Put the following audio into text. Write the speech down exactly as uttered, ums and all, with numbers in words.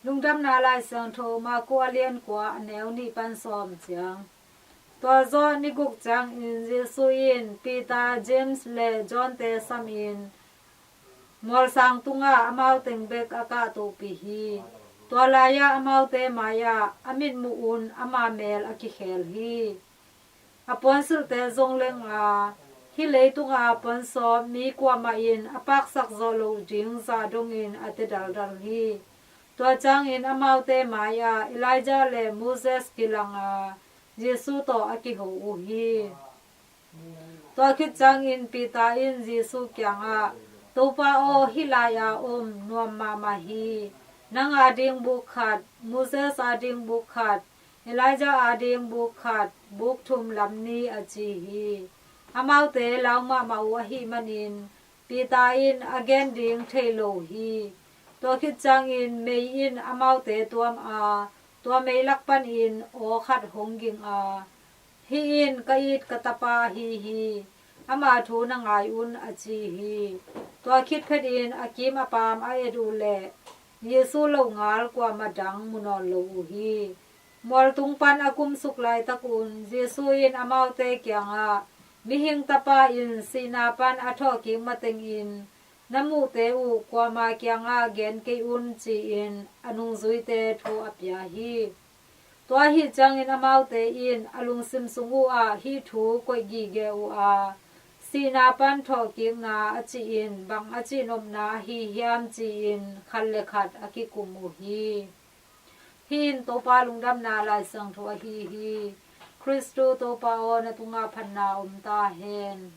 Lungdamna Lai Siangtho Marku a lian kua, a neu nih pan sawm ciang. Tua zawh ni guk ciangin Jesu in Peter, James le John te samin mualsang tungah amau teng bek a kahtohpih hi. Tua lai-ah amaute mai-ah a mitmuh un ama mel a kikhel hi. A puansilhte zong leng a, hih leitunga puansawp mi kuamah in a paksak zawh loh ding zah dongin a te daldal hi. Tua ciangin amaute mai-ah Elijah le Moses kilang a, Jesu tawh a kiho uh hi. Tua khit ciangin Peter in Jesu kiangah, Topa aw, hih lai-a om nuam mahmah hi. Nang ading buk khat, Moses ading buk khat, Elijah ading buk khat, buk thum lam ni, a ci hi. Amaute lau mahmah uh ahih manin Peter in a gen ding thei lo hi. Tua khit ciangin mei in amaute tuam a, tua mei lak panin aw khat hong ging a, Hih in ka it ka tapa ahi hi. Ama thu na ngai un, a ci hi. Tua khit phetin a kim a paam a et uh leh Jesu longal kuamah dang mu nawn lo uh hi. Mualtung pan a kumsuk laitak un Jesu in amaute kiangah, Mihing Tapa in sihna pan a thawhkik matengin na muhte uh kuama kiangah gen kei un, ci-in a nungzuite thu a pia hi. Tua ahih ciangin amaute in a lungsim sung uhah hih thu koih gige uh a, sihna pan thawhkikna a cih in bang a cihnopna ahi hiam, ci-in khat le khat a kikum uh hi. Hih in Topa lungdamna Lai Siangtho ahi hi. Khristu Topa aw, na tungah phatna om ta hen.